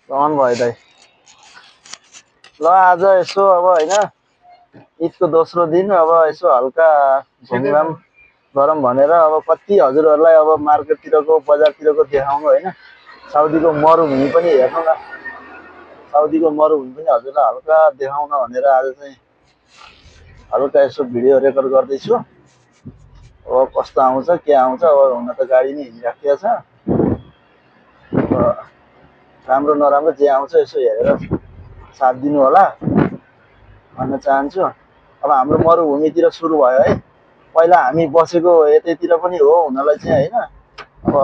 Common भयो दाइ ल आज यसो अब होइन ईदको दोस्रो दिन अब यसो हल्का घुमघाम गरौँ भनेर अब कति हजुरहरूलाई अब मार्केटतिरको बजारतिरको देखाउनु होइन साउदीको मरुभूमि पनि हेर्नु न साउदीको मरुभूमि पनि हजुरलाई हल्का देखाउन भनेर आज चाहिँ हल्का यसो भिडियो रेकर्ड गर्दैछु अब कस्तो आउँछ के आउँछ अब हुन त गाडी नै हिँडिराखेको छ अब राम्रो नराम्रो जे आउँछ यसो हेरेर साथ दिनु होला भन्न चाहन्छु अब हाम्रो मरुभूमितिर सुरु भयो है पहिला हामी बसेको यतैतिर पनि हो हुनलाई चाहिँ होइन अब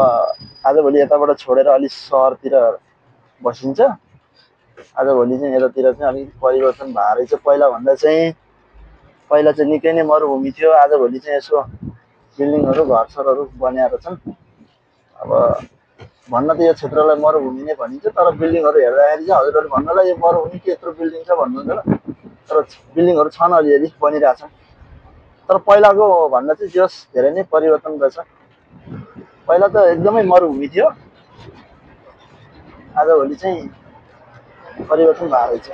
आजभोलि यताबाट छोडेर अलिक सहरतिर बसिन्छ आजभोलि चाहिँ यतातिर चाहिँ अलिकति परिवर्तन भएर रहेछ पहिला चाहिँ निकै नै मरुभूमि थियो आजभोलि चाहिँ यसो बिल्डिङहरू घरसरहरू बनिएर छन् अब भन्न त यो क्षेत्रलाई मरुभूमि नै भनिन्छ तर बिल्डिङहरू हेर्दाखेरि चाहिँ हजुरहरूले भन्नलाई यो मरुभूमि के यत्रो बिल्डिङ छ भन्नुहुन्छ ल तर बिल्डिङहरू छन् अलिअलि बनिरहेछन् तर पहिलाको भन्दा चाहिँ जस धेरै नै परिवर्तन रहेछ पहिला त एकदमै मरुभूमि थियो आजभोलि चाहिँ परिवर्तन भएर रहेछ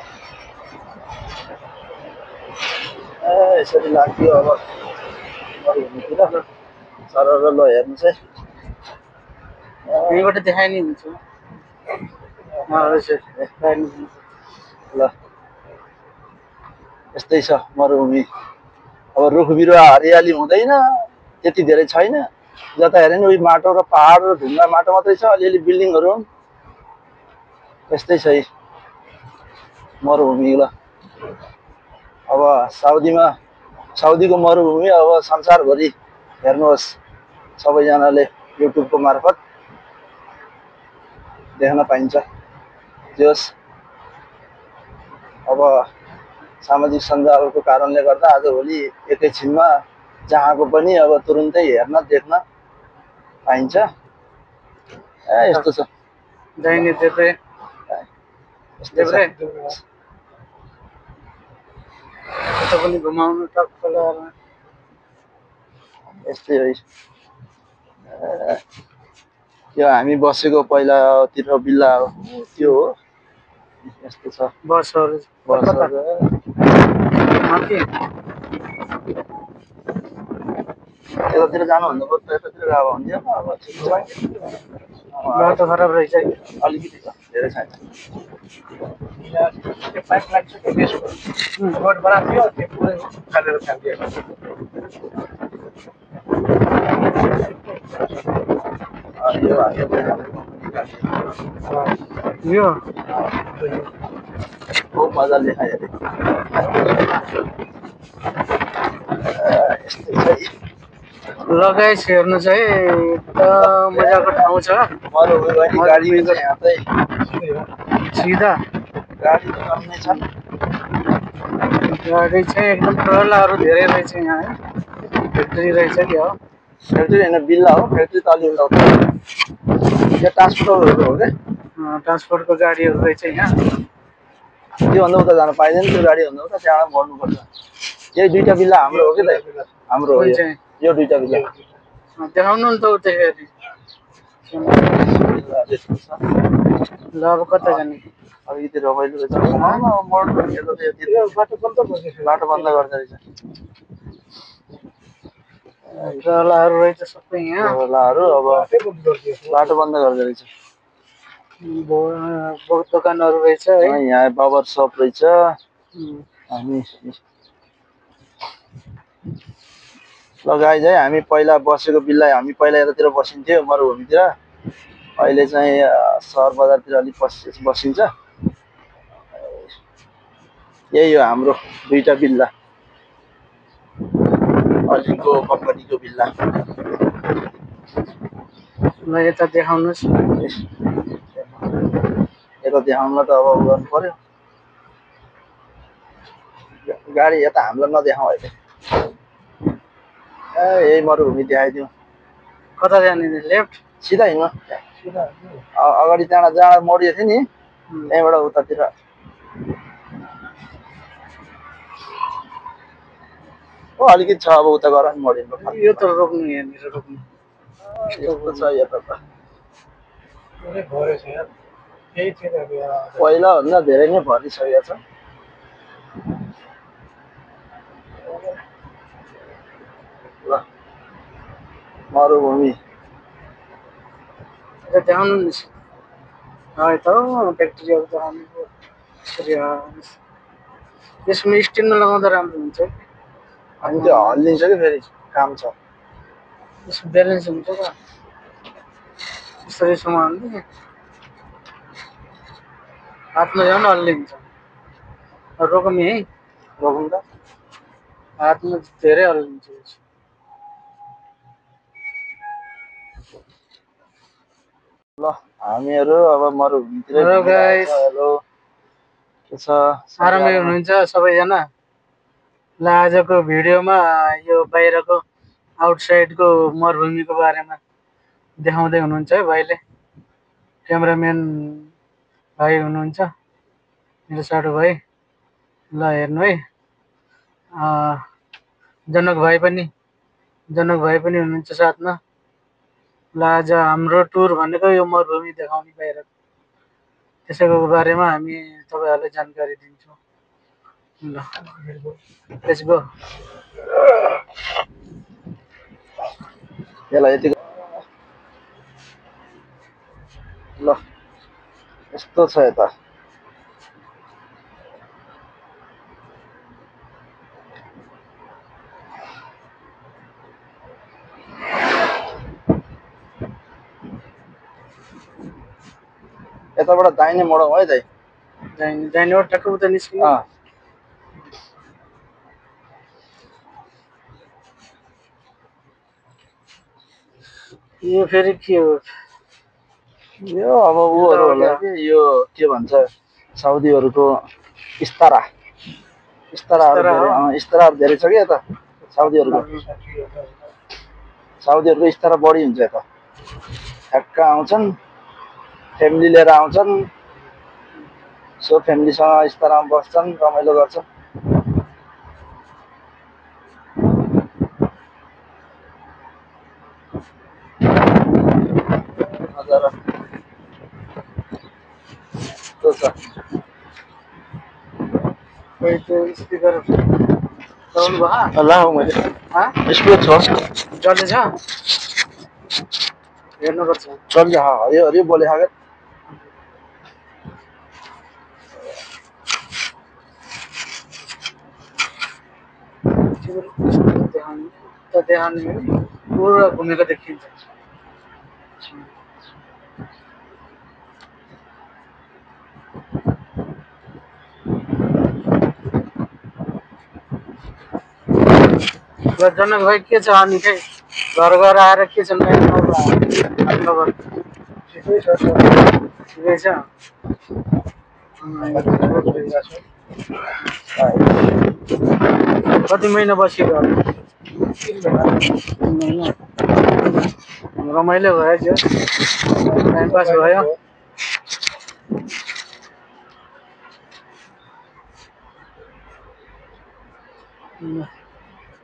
यसरी लाग्यो अब मरुभूमितिर सरर ल हेर्नुहोस् है यहीँबाट देखाइ नि हुन्छ ल यस्तै छ मरुभूमि अब रुख बिरुवा हरियाली हुँदैन त्यति धेरै छैन जता हेऱ्यो नि उही माटो र पहाड र ढुङ्गा माटो मात्रै छ अलिअलि बिल्डिङहरू यस्तै छ मरुभूमि ल अब साउदीको मरुभूमि अब संसारभरि हेर्नुहोस् सबैजनाले युट्युबको मार्फत देख्न पाइन्छ जस अब सामाजिक सञ्जालको कारणले गर्दा आजभोलि एकैछिनमा जहाँको पनि अब तुरुन्तै हेर्न देख्न पाइन्छ यस्तो छ दाहिने देब्रे यस्तै यता पनि घुमाउनु टक्क लगाएर यस्तै हो त्यो हामी बसेको पहिलातिर बिल्ला त्यो हो यस्तो छ बसहरू यतातिर जानुभन्दा बरु यतातिर गएको हुन्थ्यो अब बाटो खराब रहेछ अलिकति छ धेरै छैन रोड बनाएको थियो त्यो पुरै खालेर फ्याँकिएको यो बहुत मजाले खायो लगाइस हेर्नु चाहिँ एकदम मजाको ठाउँ छ गाडी चाहिँ सिधा गाडी चल्ने छन् गाडी चाहिँ एकदम टोलाहरू धेरै रहेछ यहाँ है फ्याक्ट्री रहेछ क्या हो फ्याक्ट्री होइन बिल्ला हो फ्याक्ट्री त अलि यो ट्रान्सपोर्टरहरू हो क्या ट्रान्सपोर्टको गाडीहरू रहेछ यहाँ त्योभन्दा उता जानु पाइँदैन त्यो गाडीभन्दा उता त्यहाँबाट मोड्नुपर्छ यही दुईवटा बिल्ला हाम्रो हो कि त हाम्रो हो यो दुईवटा बिल्ला देखाउनु नि त उतै फेरि ल अब कता जाने अलिकति रमाइलो रहेछ बाटो बन्द गर्दो रहेछ टोलाहरू रहेछ सबै यहाँ टोलाहरू अब बाटो बन्द गर्दो रहेछ बहुत दोकानहरू रहेछ है यहाँ बाबर सप रहेछ हामी लगाइ है हामी पहिला बसेको बिल्ला हामी पहिला यतातिर बसिन्थ्यो मरुभूमितिर अहिले चाहिँ सहर बजारतिर अलिक बसिन्छ यही हो हाम्रो दुईटा बिल्ला अलिको कम्पनीको बिल्ला ल यता देखाउनुहोस् यता देखाउन त अब गर्नु पर्यो गाडी यता हामीलाई नदेखाऊ अहिले यही मरुभूमि देखाइदिउँ कता जाने लेफ्ट सिधा हिँड्नु अगाडि जहाँ मोडिएको थियो नि त्यहीँबाट उतातिर अलिकति छ अब उता गर मोडिनु यो त रोक्नु यहाँनिर रोक्नु यस्तो छ यता त केही थिएन बिहा पहिलाभन्दा धेरै नै भरिसकेको छ। ल मरुभूमि এটা তেমন হয়তো ब्याक्टेरियाको त राम्रो यसमा स्टिलमा लगाउँदा राम्रो हुन्छ अनि त्यो हल्लिन्छ कि फेरि काम छ। यसको ब्यालेन्स हुन्छ त यसरी समाउने हातमा झन् हल्लिन्छ रोकमी है रोकौँ त। हातमा धेरै हल्लिन्छ यसो। ल हामीहरू अब मरुभूमितिर हेलो गाइस हेलो के छ आरामै हुनुहुन्छ सबैजना। ल आजको भिडियोमा यो बाहिरको आउटसाइडको मरुभूमिको बारेमा देखाउँदै हुनुहुन्छ है भाइले। क्यामेराम्यान भाइ हुनुहुन्छ मेरो साटो भाइ। ल हेर्नु है जनक भाइ पनि हुनुहुन्छ साथमा। ल आज हाम्रो टुर भनेको यो मरुभूमि देखाउने बाहिर त्यसैको बारेमा हामी तपाईहरुलाई जानकारी दिन्छौँ। ल लेट्स गो। यसलाई यति ल यस्तो छ यता। यताबाट दाहिने मोडौँ है दाइ। दाहिनेबाट टक्क उता निस्किनु। यो फेरि के हो? यो अब उहरू होला कि यो के भन्छ साउदीहरूको इस्ताराहरू धेरै छ कि यता साउदीहरूको इस्तारा बढी हुन्छ यता। ठ्याक्क आउँछन् फ्यामिली लिएर आउँछन् सो फ्यामिलीसँग इस्तारामा बस्छन् रमाइलो गर्छन्। नजारा कस्तो छ। खै त्यो स्पिकर चलाउनु भयो? ल मैले स्पिकर छ चल्दैछ हेर्नुपर्छ। चल्छ हरियो हरियो बोले खाएको। देखाउने पुरा घुमेको देखिन्छ। जनक भाइ के छ अनि खै घर आएर के छ नयाँ खबर? ठिकै छ। कति महिना बस्यो? 3 महिना। रमाइलो भयो टाइम पास भयो।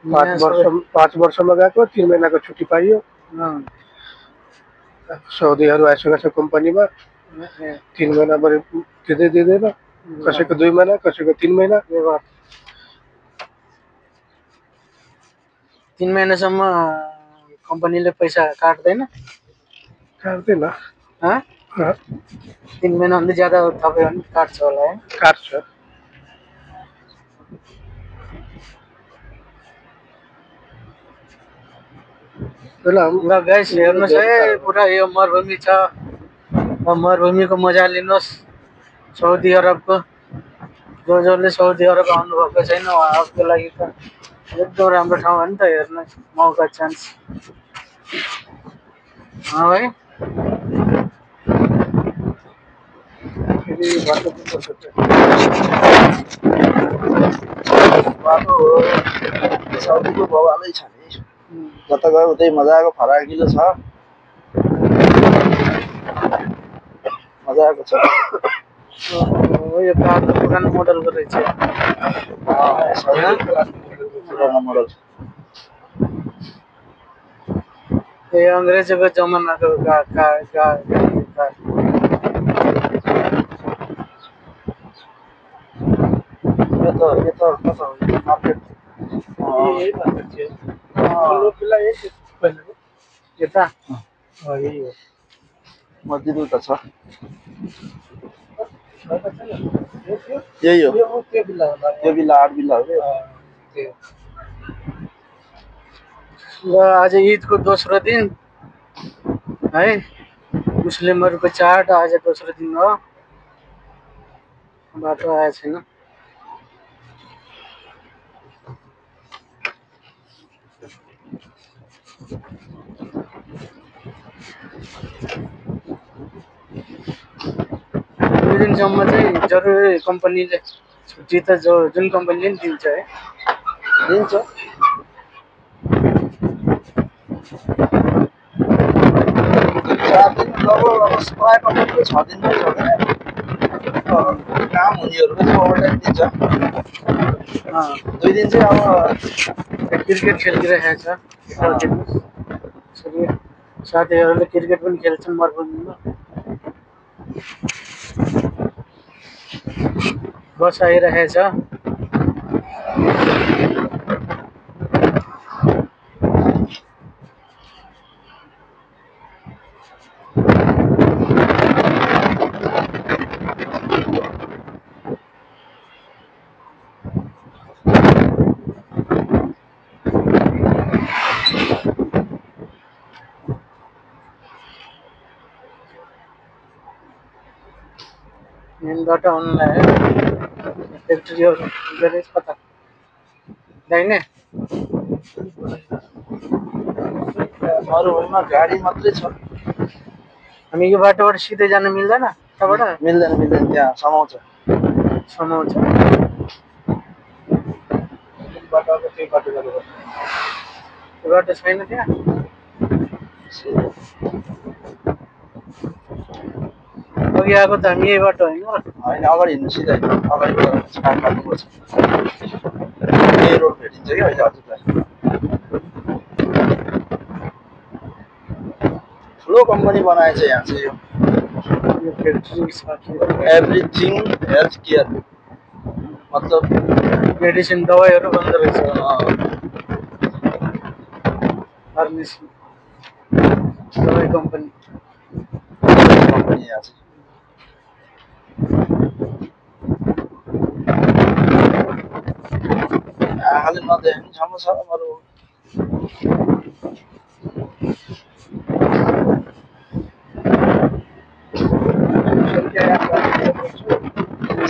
5 वर्षमा गएको 3 महिनाको छुट्टी पाइयो। साउदीहरू आइसकेको छ कम्पनीमा 3 महिना बढी दिँदैन कसैको 2 महिना कसैको 3 महिना। 3 महिनासम्म कम्पनीले पैसा काट्दैन? 3 महिनाभन्दा ज्यादा थप्यो भने काट्छ होला है? काट्छ। ल गाइस हेर्नुहोस् है पुरा यो मरुभूमि छ। मरुभूमिको मजा लिनुहोस्। साउदी अरबको जसले साउदी अरब आउनुभएको छैन उहाँहरूको लागि त एकदम राम्रो ठाउँ हो नि त। हेर्नु मौका चान्स भाइ। साउदीको बवालै छ नि जता गयो उतै मजाको फराकिलो छ। मजाको छ। यो कार त पुरानो मोडलको रहेछ। पुरानो मोडल ए अंग्रेजों जमानाको कार। यो त कता हो मार्केट यही मार्केट थियो ठुलो किल्ला यही थियो पहिलेको यता यही हो मस्जिद उता छ छैन छैन यो थियो यही हो यो त्यो बिल्ला होला त्यो बिल्ला 8 बिल्ला हो कि त्यो र आज ईदको दोस्रो दिन है मुस्लिमहरूको चाड आज दोस्रो दिन हो बाटो आएको छैन दुई दिनसम्म चाहिँ जरुरी कम्पनीले छुट्टी त जुन कम्पनीले नि दिन्छ है दिन्छ 4 दिन अब प्राय कम्पनीको 6 दिनमै छोड्दैन काम हुनेहरूको चाहिँ ओभरटाइम दिन्छ 2 दिन चाहिँ अब क्रिकेट खेलिरहेको छ साथीहरूले क्रिकेट पनि खेल्छन् मरुभूमिमा बस आइरहेछ मेनबाट अनलाइन फ्याक्ट्री और ग्यारेज पता दाहिने मरुभूमिमा गाडी मात्रै छ हामी यो बाटोबाट सिधै जान मिल्दैन तबाट मिल्दैन त्यहाँ समाउँछ समाउँछ बाटोको त्यही बाटो जानुपर्छ त्यो बाटो छैन त्यहाँ अघि आएको त हामी यही बाटो होइन अगाडि हिँड्नु सिधै अगाडिबाट स्टार्ट गर्नुपर्छ यही रोड भेटिन्छ कि अहिले हजुरलाई ठुलो कम्पनी बनाएछ यहाँ चाहिँ यो फ्याक्ट्री एभ्रिथिङ हेल्थ केयर मतलब मेडिसिन दबाईहरू बन्दो रहेछ फार्मेसी दबाई कम्पनी यहाँ चाहिँ आँखाले नदेख्ने ठाउँमा छ मरु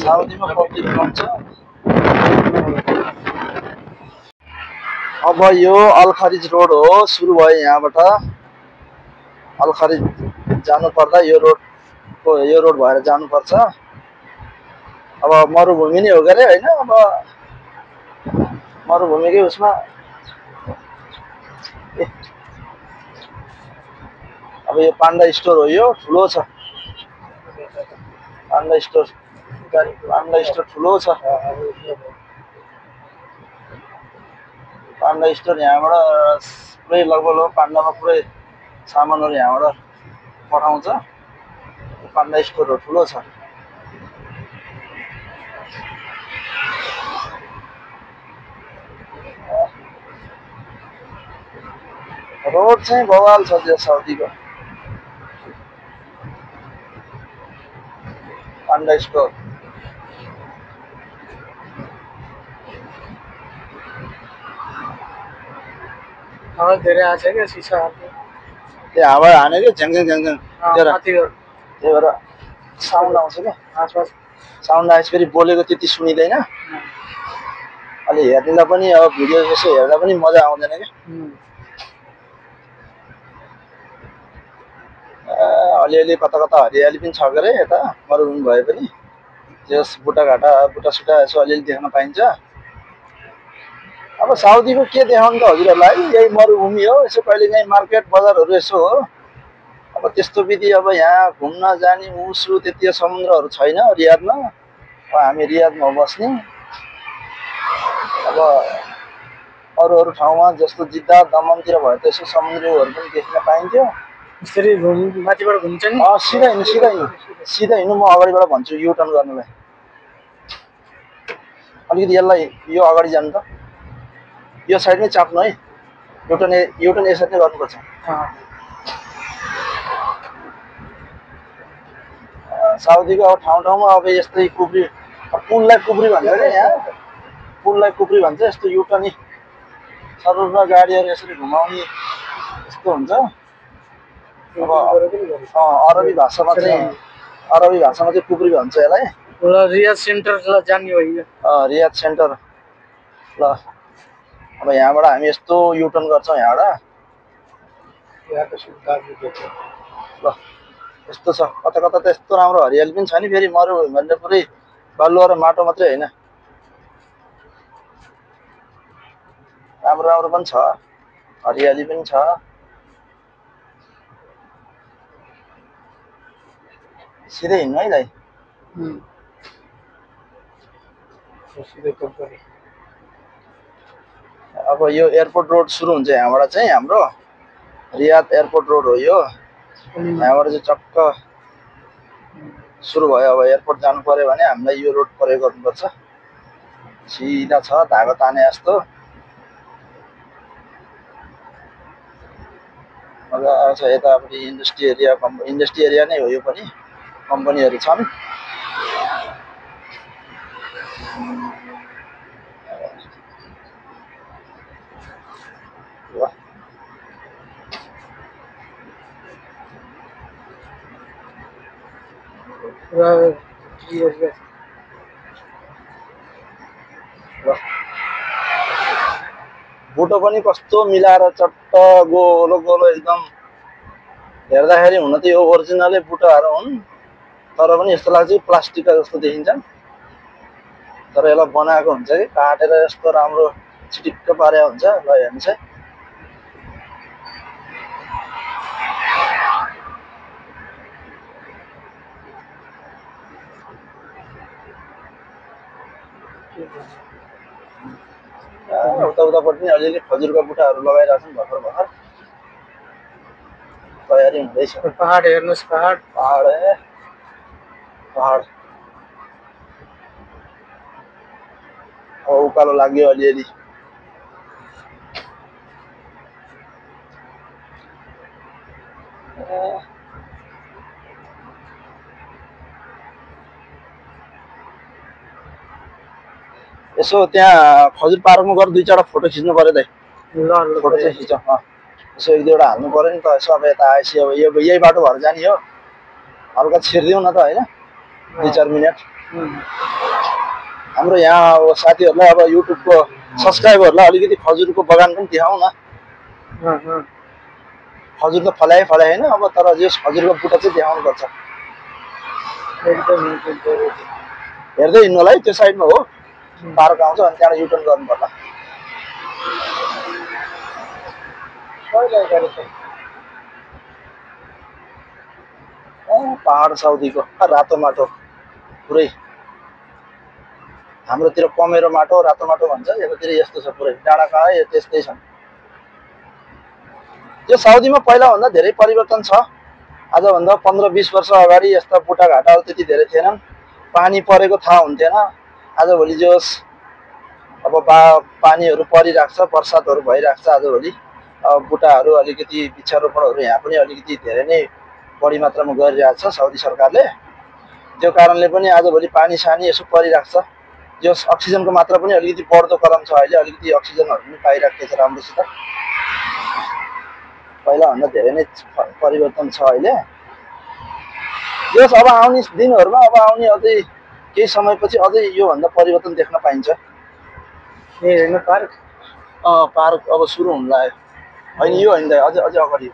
साउदीमा पब्लिक कम छ अब यो अलखरिज रोड हो सुरु भयो यहाँबाट अलखरिज जानु पर्दा यो रोड भएर जानुपर्छ अब मरुभूमि नै हो के अरे होइन अब मरुभूमिकै उसमा अब यो पाण्डा स्टोर हो यो ठुलो छ पाण्डा स्टोर ठुलो छ पाण्डा स्टोर यहाँबाट पुरै लगभग पाण्डामा पुरै सामानहरू यहाँबाट पठाउँछ पाण्डा स्टोरहरू ठुलो छ रोड चाहिँ बवाल छ त्यो साउदीको पाण्डा स्टोर आवाज धेरै आएको छ क्या सिसा त्यो हावा हाने क्या झ्याङ त्यही भएर साउन्ड आउँछ क्या आसपास साउन्ड आएपछि फेरि बोलेको त्यति सुनिँदैन अलि हेर्नेलाई पनि अब भिडियो जस्तो हेर्दा पनि मजा आउँदैन क्या अलिअलि कता कता हरियाली पनि छ के अरे यता मरुभूमि भए पनि त्यस बुटाघाटा बुटासुटा यसो अलिअलि देख्न पाइन्छ अब साउदीको के देखाउनु त हजुरहरूलाई यही मरुभूमि हो यसो कहिलेकाहीँ मार्केट बजारहरू यसो हो अब त्यस्तो विधि अब यहाँ घुम्न जाने उसु त्यति समुद्रहरू छैन रियादमा अब हामी रियादमा बस्ने अब अरू ठाउँमा जस्तो जिद्दा दमनतिर भयो त यसो समुद्रहरू पनि देख्न पाइन्थ्यो यसरी माथिबाट घुम्छ नि सिधा हिँड्नु म अगाडिबाट भन्छु युटर्न गर्नलाई अलिकति यसलाई यो अगाडि जानु त यो साइडमै चाप्नु है युटर्न यसरी नै गर्नुपर्छ साउदीको अब ठाउँमा अब यस्तै कुब्री पुललाई कुब्री भन्छ क्या यहाँ पुललाई कुब्री भन्छ यस्तो युटर्न सर्वमा गाडीहरू यसरी घुमाउने यस्तो हुन्छ अब अरबी भाषामा चाहिँ कुब्री भन्छ यसलाई रियाद सेन्टर जाने हो रियाद सेन्टर ल अब यहाँबाट हामी यस्तो युटर्न गर्छौँ यहाँबाट ल यस्तो छ कता कता त यस्तो राम्रो हरियाली पनि छ नि फेरि मरुभूमि भन्दा पुरै बालुवा र माटो मात्रै होइन राम्रो राम्रो पनि छ हरियाली पनि छ सिधै हिँड्नु है दाइ अब यो एयरपोर्ट रोड सुरु हुन्छ यहाँबाट चाहिँ हाम्रो रियाद एयरपोर्ट रोड हो यो यहाँबाट चाहिँ चक्क सुरु भयो अब एयरपोर्ट जानु पर्यो भने हामीलाई यो रोड प्रयोग गर्नुपर्छ सिधा छ धागो ताने जस्तो मजा आउँछ यतापट्टि इन्डस्ट्री एरिया नै हो यो पनि कम्पनीहरू छन् बुटो पनि कस्तो मिलाएर चट्ट गोलो गोलो एकदम हेर्दाखेरि हुन त यो ओरिजिनलै बुटोहरू हुन् तर पनि यस्तो लाग्छ कि प्लास्टिकका जस्तो देखिन्छ तर यसलाई बनाएको हुन्छ कि काटेर यस्तो राम्रो चिटिक्क पारेको हुन्छ ल हेर्नुहोस् है उतापट्टि पनि अलिअलि खजुरका बुट्टाहरू लगाइरहेको छन् भर्खर तयारी हुँदैछ पहाड हेर्नुहोस् पहाड उकालो लाग्यो अलिअलि यसो त्यहाँ खजुर पार्कमा गएर 2-4 फोटो खिच्नु पर्यो दाइ फोटो चाहिँ खिच यसो 1-2वटा हाल्नु पर्यो नि त यसो अब यता आएपछि अब यही बाटो भएर जाने हो हल्का छिरिदिउँ न त होइन 2-4 मिनट हाम्रो यहाँ अब साथीहरूलाई अब युट्युबको सब्सक्राइबरहरूलाई अलिकति खजुरको बगान पनि देखाउँ न खजुर त फलाइ होइन अब तर यस खजुरको बुट्टा चाहिँ देखाउनुपर्छ हेर्दै हिँड्नु होला है त्यो साइडमा हो पार्क आउँछ अनि त्यहाँबाट युटर्न गर्नु पर्ला पहाड साउदीको रातो माटो पुरै हाम्रोतिर कमेरो माटो रातो माटो भन्छ यतातिर यस्तो छ पुरै डाँडा काँडा त्यस्तै छन् यो साउदीमा पहिलाभन्दा धेरै परिवर्तन छ आजभन्दा 15-20 वर्ष अगाडि यस्ता बुट्टाघाटाहरू त्यति धेरै थिएनन् पानी परेको थाहा हुन्थेन आजभोलि जोस् अब पानीहरू परिरहेको छ बर्सातहरू भइरहेको छ आजभोलि अब बुट्टाहरू अलिकति वृक्षारोपणहरू यहाँ पनि अलिकति धेरै नै बढी मात्रामा गरिरहेको छ साउदी सरकारले त्यो कारणले पनि आजभोलि पानी सानी यसो परिरहेको छ जस अक्सिजनको मात्रा पनि अलिकति बढ्दो क्रम छ अहिले अलिकति अक्सिजनहरू पनि पाइराखेको छ राम्रोसित पहिलाभन्दा धेरै नै परिवर्तन छ अहिले जस अब आउने दिनहरूमा अब आउने अझै केही समयपछि अझै योभन्दा परिवर्तन देख्न पाइन्छ पार्क अब सुरु हुन लाग्यो होइन यो होइन दाइ अझै अगाडि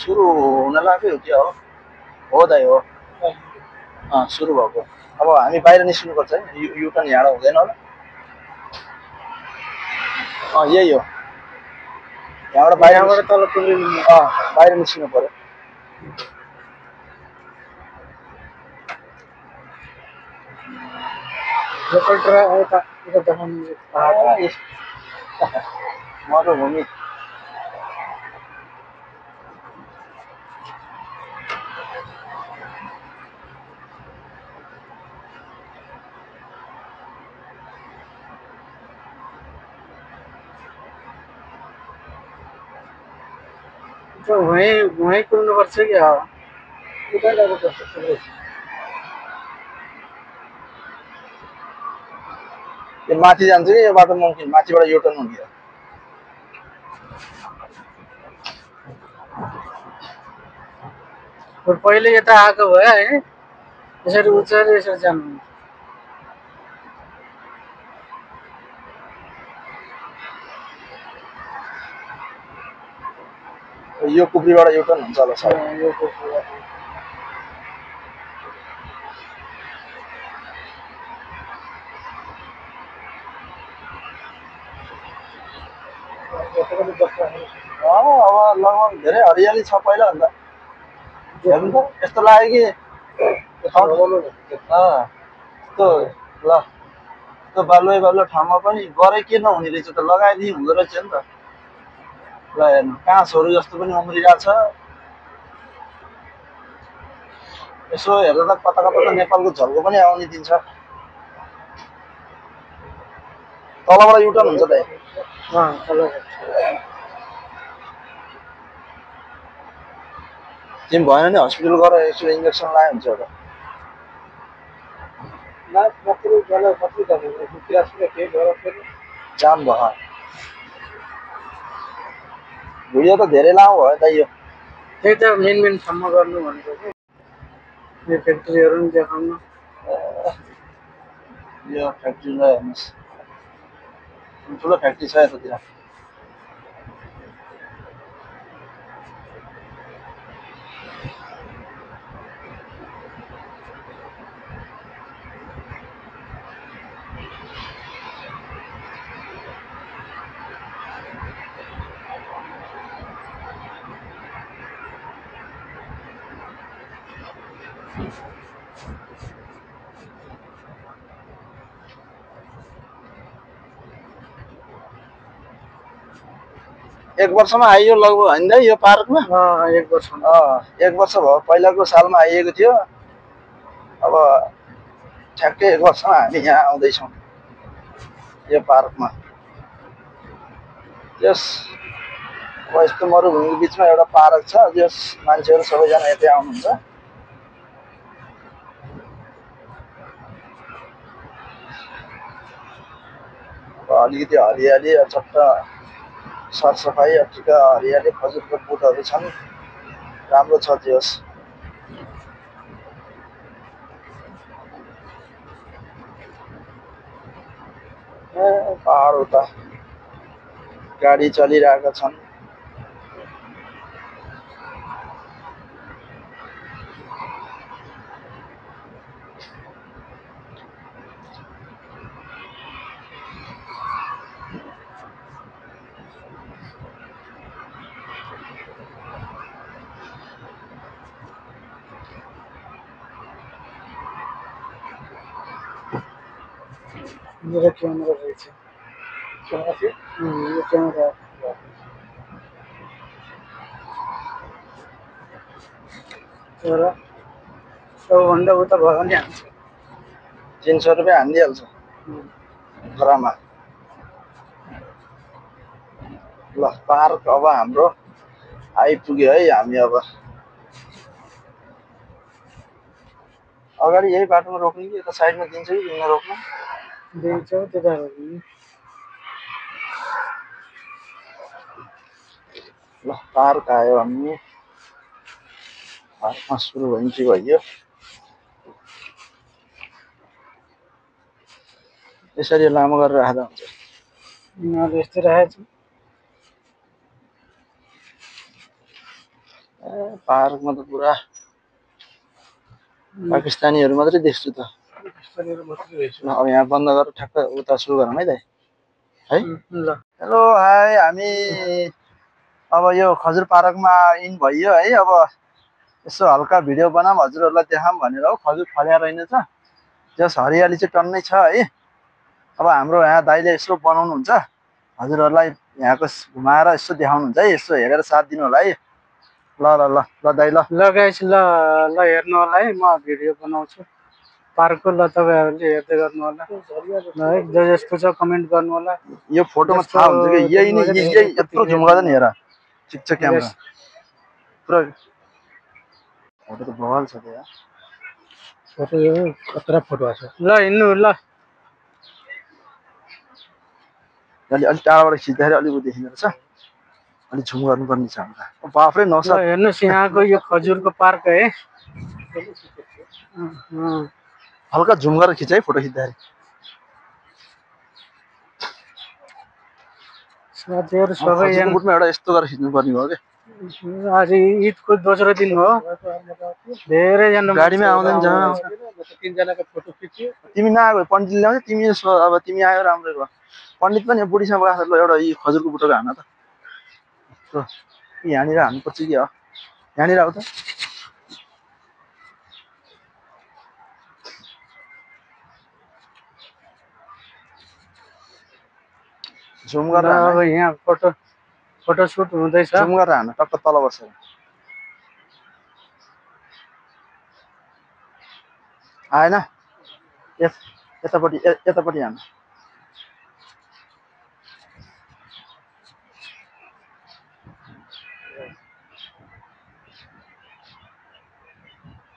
सुरु हुन लाग्यो क्या हो दाइ हो सुरु भएको अब हामी बाहिर निस्किनुपर्छ है युटर्न यहाँबाट हुँदैन होला यही हो यहाँबाट बाहिर निस्किनु पर्यो मरुभूमि तो वहीँ कुद्नुपर्छ कि उतै जानुपर्छ थुप्रै यो माथि जान्छ कि यो बाटो मुम्किन माथिबाट युटर्न हुने हो पहिले यता आएको भए है यसरी उचालेर यसरी जानु यो कुप्रीबाट युटर्न हुन्छ होला सायद यो कुकुर अब लगभग धेरै हरियाली छ पहिला भन्दा हेर्नु त यस्तो लाग्यो कि त्यो ल त्यो बालुवा ठाउँमा पनि गरे के नहुने रहेछ त लगाइदिए हुँदो रहेछ नि त ल हेर्नु काँसहरू जस्तो पनि उम्रिरहेको छ यसो हेर्दा त कता कता त नेपालको झल्को पनि आउने दिन्छ तलबाट युटर्न हुन्छ त तिमी भएन नि हस्पिटल गएर यसो इन्जेक्सन लगायो हुन्छ एउटा जाम भयो भिडियो त धेरै लामो भयो त यो त्यही त मेन ठाउँमा गर्नु भनेको कि यो फ्याक्ट्रीहरू पनि देखाउनु यो फ्याक्ट्रीलाई हेर्नुहोस् ठुलो फ्याक्ट्री छ यतातिर एक वर्षमा आइयो लगभग होइन त यो पार्कमा एक वर्ष एक वर्ष भयो पहिलाको सालमा आइएको थियो अब ठ्याक्कै एक वर्षमा हामी यहाँ आउँदैछौँ यो पार्कमा यस अब यस्तो मरुभूमिको बिचमा एउटा पार्क छ जस मान्छेहरू सबैजना यतै आउनुहुन्छ अलिकति हरियाली चट्ट सरसफाइ ठिक हरियाली खजुरको बुटहरू छन् राम्रो छ जोस् पहाड उता गाडी चलिरहेका छन् मेरो क्यामेरा रहेछ यो क्यामेरा तर सबभन्दा उता भयो भने हान्छ 300 रुपियाँ हानिदिइहाल्छ घरमा ल पार्क अब हाम्रो आइपुग्यो है हामी अब अगाडि यही बाटोमा रोक्ने कि यता साइडमा दिन्छ कि दिन्न रोक्न दिन्छ त्यता रोक्ने ल पार्क आयो हामी पार्कमा सुरु इन्ट्री भयो यसरी लामो गरेर राख्दा हुन्छ यस्तै राखेको छु पार्कमा त पुरा पाकिस्तानीहरू मात्रै देख्छु त अब यहाँ बन्द गरेर ठ्याक्क उता सुरु गरौँ है त है ल हेलो हाई हामी अब यो खजुर पार्कमा इन भइयो है अब यसो हल्का भिडियो बनाऊँ हजुरहरूलाई देखाऊँ भनेर हो खजुर फल्या रहेनछ जस हरियाली चाहिँ टन्नै छ है अब हाम्रो यहाँ दाइले यसो बनाउनुहुन्छ हजुरहरूलाई यहाँको घुमाएर यसो देखाउनुहुन्छ है यसो हेरेर साथ दिनु होला है ल ल ल ल दाइ ल गाइस ल हेर्नु होला है म भिडियो बनाउँछु पार्कको ल तपाईँहरूले हेर्दै गर्नु होला है जो जस्तो छ कमेन्ट गर्नु होला यो फोटोमा थाहा हुन्छ कि यही नि यही यत्रो झुम गर्दा नि हेर ठिक छ क्यामेरा पुरा फोटो त बवाल छ त यार फोटो यो खतरा फोटो आछ ल हिँड्नु ल अलि टाढाबाट खिच्दाखेरि अलि उ देखिँदो रहेछ अलि झुम गर्नुपर्ने छ हामीलाई बाफ्रे ल नौसाद हेर्नुहोस् यहाँको यो खजुरको पार्क है हल्का झुम गरेर खिच है फोटो खिच्दाखेरि साथीहरू खजुरको सबैजना बुटमा एउटा यस्तो गरेर खिच्नुपर्ने भयो क्या आज ईदको दोस्रो दिन हो धेरैजना गाडीमै मान्छेहरू आउँदैन जहाँ आउनुहुँदैछ। तीनजनाको फोटो खिच्यो तिमी नआएको पण्डित ल्याउँछ तिमी अब तिमी आयो राम्रै भयो पण्डित पनि बुढीसँग गएको ल एउटा यी खजुरको बुटोको हान त यहाँनिर हान्नुपर्छ कि हो यहाँनिर आऊ त झुम ल गरेर हान अब यहाँ फोटो सुट हुँदैछ झुम गरेर हान टक्क तल बसेर आएन यतापट्टि हान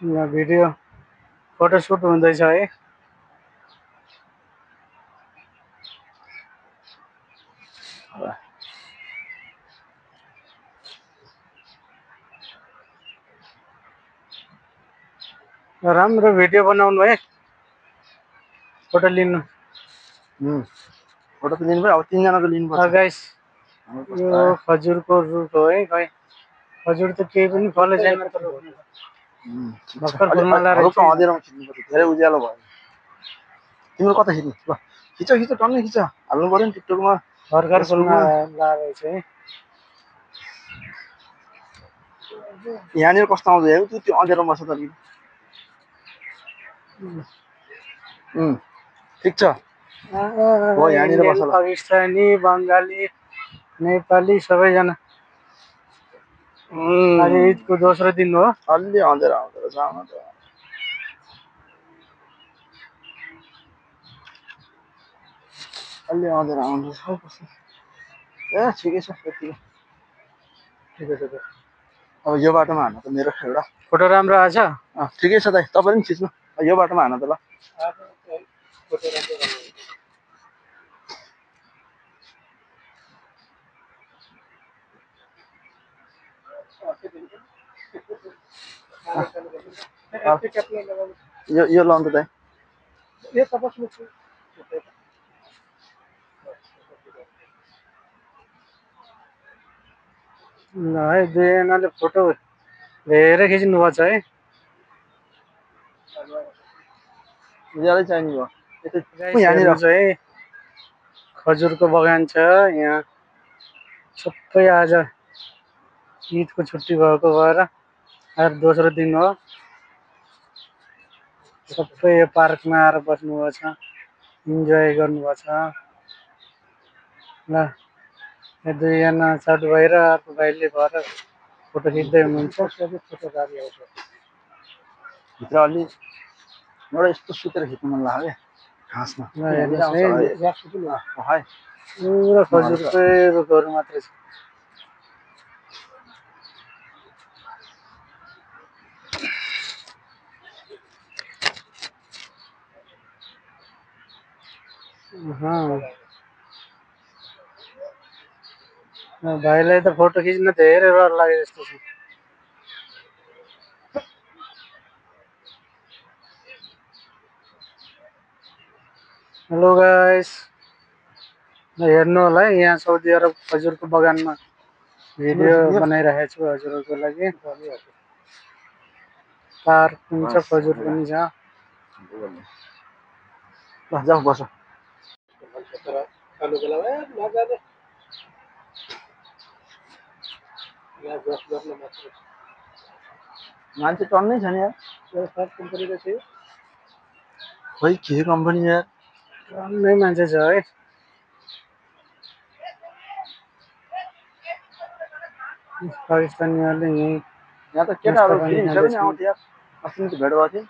यहाँ भिडियो फोटो सुट हुँदैछ है राम्रो भिडियो बनाउनु है फोटो लिनु फोटो त लिनु पऱ्यो अब तिनजनाको लिनुपर्छ गाइस यो खजुरको रुख हो है खै खजुर त केही पनि फलै छैन तर भर्खर फुल्न हल्का रहेछ अँध्यारोमा खिच्नुपर्छ धेरै उज्यालो भयो तिम्रो कता खिच्ने ल खिच टन्नै खिच हाल्नु पऱ्यो नि टिकटकमा भर्खर फुल्न रहेछ है यहाँनिर कस्तो आउँछ हेरौँ त्यो अँध्यारोमा बस्छ त ठिक छ हो यहाँनिर इन्डियन बस ल पाकिस्तानी बङ्गाली नेपाली सबैजना आज ईदको दोस्रो दिन हो अलि अँध्यारो आउँदो रहेछ आउन त अलि अँध्यारो आउँदो रहेछ ए ठिकै छ यतिकै ठिकै छ त अब यो बाटोमा हान त मेरो एउटा फोटो राम्रो आएछ ठिकै छ दाइ तपाईँले पनि खिच्नु यो बाटोमा हान त ल फोटो राम्रो यो लाउनु त दाइ यो तपाईँ ल है दुईजनाले फोटो धेरै खिच्नु भएको छ है ज्यादै चाहिने भयो गाइस यहाँनिर हेर्नुहोस् है खजुरको बगान छ यहाँ सबै आज ईदको छुट्टी भएको भएर आज दोस्रो दिन हो सबै यो पार्कमा आएर बस्नुभएको छ इन्जोय गर्नुभएको छ ल यो दुईजना साथी भाइ र अर्को भाइले भएर फोटो खिच्दै हुनुहुन्छ फोटोग्राफी आउँछ भित्र अलि एउटा यस्तो सुतेर खिच्नु मन लाग्यो क्या घाँसमा ल हेर्नुहोस् है है पुरा खजुरकै रुखहरू मात्रै छ भाइलाई त फोटो खिच्न धेरै डर लाग्यो जस्तो छ हेलो गाइस हेर्नु होला है यहाँ साउदी अरब खजुरको बगानमा भिडियो बनाइरहेको छु हजुरहरूको लागि पार्क पनि छ खजुर पनि छ ल जाऊ बस खानुको लागि नजाने यहाँ गफ गर्न मात्र मान्छे टन्नै छ नि यार एउटा कम्पनीको थियो खोइ के कम्पनी यार टन्नै मान्छे छ है पाकिस्तानीहरूले यहीँ यहाँ त केटाहरू फ्री हिँड्छ पनि आउँथ्यो यार अस्ति त भेट भएको थियो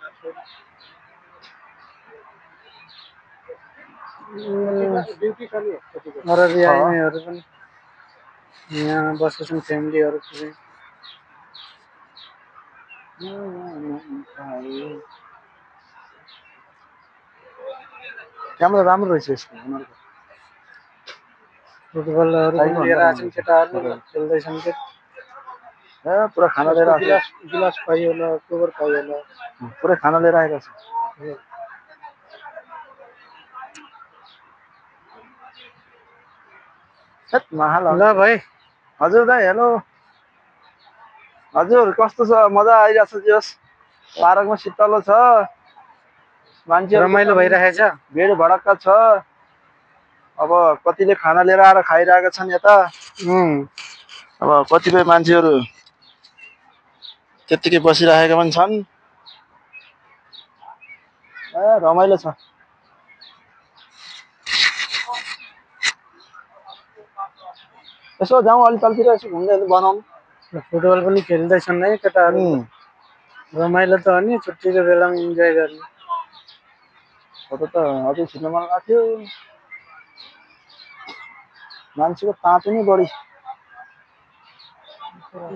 ड्युटी छ नि कतिको अरबी आइमाईहरू पनि यहाँ बसेछन् फ्यामिलीहरू पुरै क्यामेरा राम्रो रहेछ यसको उनीहरूको फुटबलहरू पनि लिएर आएछन् केटाहरू खेल्दैछन् के पुरा खाना लिएर आएको गिलास गिलास पाइयो होला कभर पाइयो होला पुरै खाना लिएर आएको छ छेत महाल ल भाइ हजुर दाइ हेलो हजुर कस्तो छ मजा आइरहेछ जस पार्कमा शीतलो छ मान्छेहरू रमाइलो भइरहेछ भिड भडक्का छ अब कतिले खाना लिएर आएर खाइरहेका छन् यता अब कतिपय मान्छेहरू त्यत्तिकै बसिरहेका पनि छन् रमाइलो छ यसो जाउँ अलि तलतिर यसो घुम्दै बनाउँ फुटबल पनि खेल्दैछन् है केटाहरू रमाइलो त हो नि छुट्टीको बेलामा इन्जोय गर्ने फोटो त अझै खिच्न मन लाग्थ्यो मान्छेको तातो नै बढी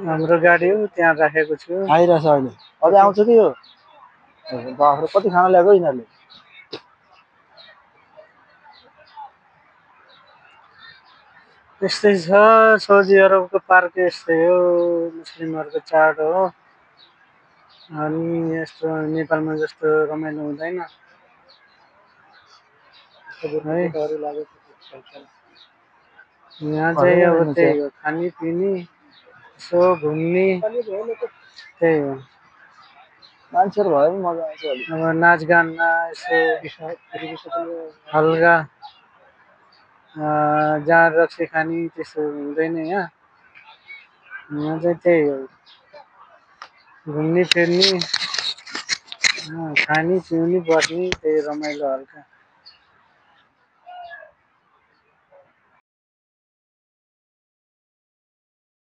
हाम्रो गाडी हो त्यहाँ राखेको छु आइरहेछ अहिले अझै आउँछ कि यो बाफ्रे कति खाना ल्याएको यिनीहरूले यस्तै छ साउदी अरबको पार्क यस्तै हो मुस्लिमहरूको चाड हो अनि यस्तो नेपालमा जस्तो रमाइलो हुँदैन है यहाँ चाहिँ अब त्यही हो खाने पिने यसो घुम्ने त्यही हो मान्छेहरू भयो पनि मजा आउँछ अलि अब नाचगानमा यसो हल्का जहाँ रक्सी खाने त्यस्तो हुँदैन यहाँ चाहिँ त्यही हो घुम्ने फिर्ने खाने पिउने बस्ने त्यही रमाइलो हल्का